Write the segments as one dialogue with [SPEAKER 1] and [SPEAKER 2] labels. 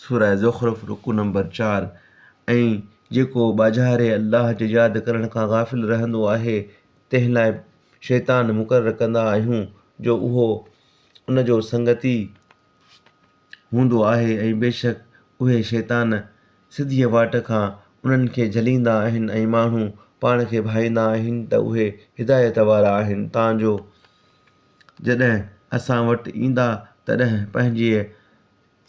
[SPEAKER 1] سوره زخرف رڪوع نمبر چار، ۽ جيڪو ٻاجهاري الله جي ياد ڪرڻ کان غافل رهندو آهي تنهن لاء شيطان مقرر ڪندا آهيون جو اهو ان جو سنگتي هوندو آهي ۽ بيشڪ اهي شيطان سڌيء واٽ کان انهن کي جهليندا آهن ۽ ماڻهو پاڻ کي ڀائيندا آهن ته اهي هدايت وارا آهن تان جو جڏهن اسان وٽ ايندا تڏهن پنهنجيء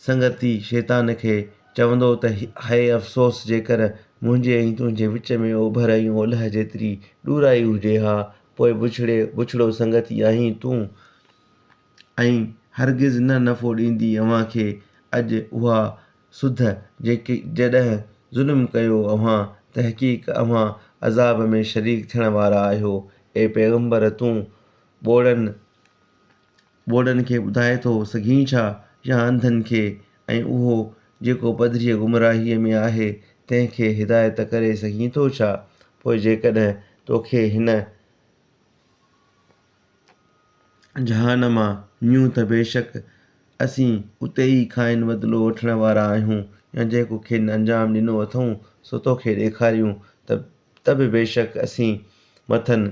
[SPEAKER 1] سنگتي شيطان کي چوندو ته هاء افسوس جيڪر منهنجي ۽ تنهنجي وچ ۾ اوڀر ۽ اولهه جيتري ڏورائي هجي ها، پوء بڇڙي بڇڙو سنگتي آهين تون ۽ هرگز نه نفعو ڏيندي اوهان کي اڄ اها سڌ جيڪي جڏهن ظلم ڪيو اوهان تحقيق اوهان عذاب ۾ شريڪ ٿيڻ وارا آهيو. اي پيغمبر! تون ٻوڙن ٻوڙن کي ٻڌائي ٿو سگهين ڇا يا انڌن کي؟ ۽ اهو جيڪو پڌريء گمراهيء ۾ آهي، تنهن کي هدايت ڪري سگهين ٿو ڇا؟ پوء جيڪڏهن توکي هن جهان مان نيون ته بيشڪ اسين اتي ئي کانئن بدلو وٺڻ وارا آهيون يا جيڪو کين انجام ڏنو اٿئون سو توکي ڏيکاريون ته به بيشڪ اسين مٿن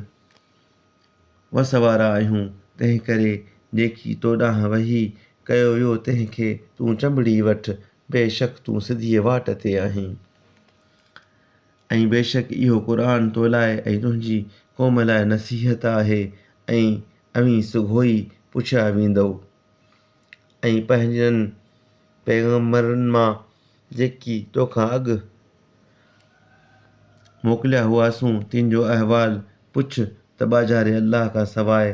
[SPEAKER 1] وس وارا آهيون، تنهنڪري جيڪي تو ڏانهن وحي ڪيو ويو تنهن کي تون چنبڙي وٺ، بيشڪ تون سڌيء واٽ تي آهين. ۽ بيشڪ اهو قرآن تو لاء ۽ تنهنجي قوم لاء نصيحت آهي ۽ اوهين سگهوئي پڇيا ويندؤ. ۽ پنهنجن پيغمبرن مان جيڪي توکان اڳ موڪليا هئاسون تن جو احوال پڇ ته ٻاجهاري الله کان سواء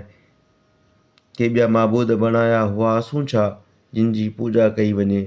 [SPEAKER 1] ڪي ٻيا معبود بڻايا هئاسون ڇا، جن جي پوڄا ڪئي وڃي؟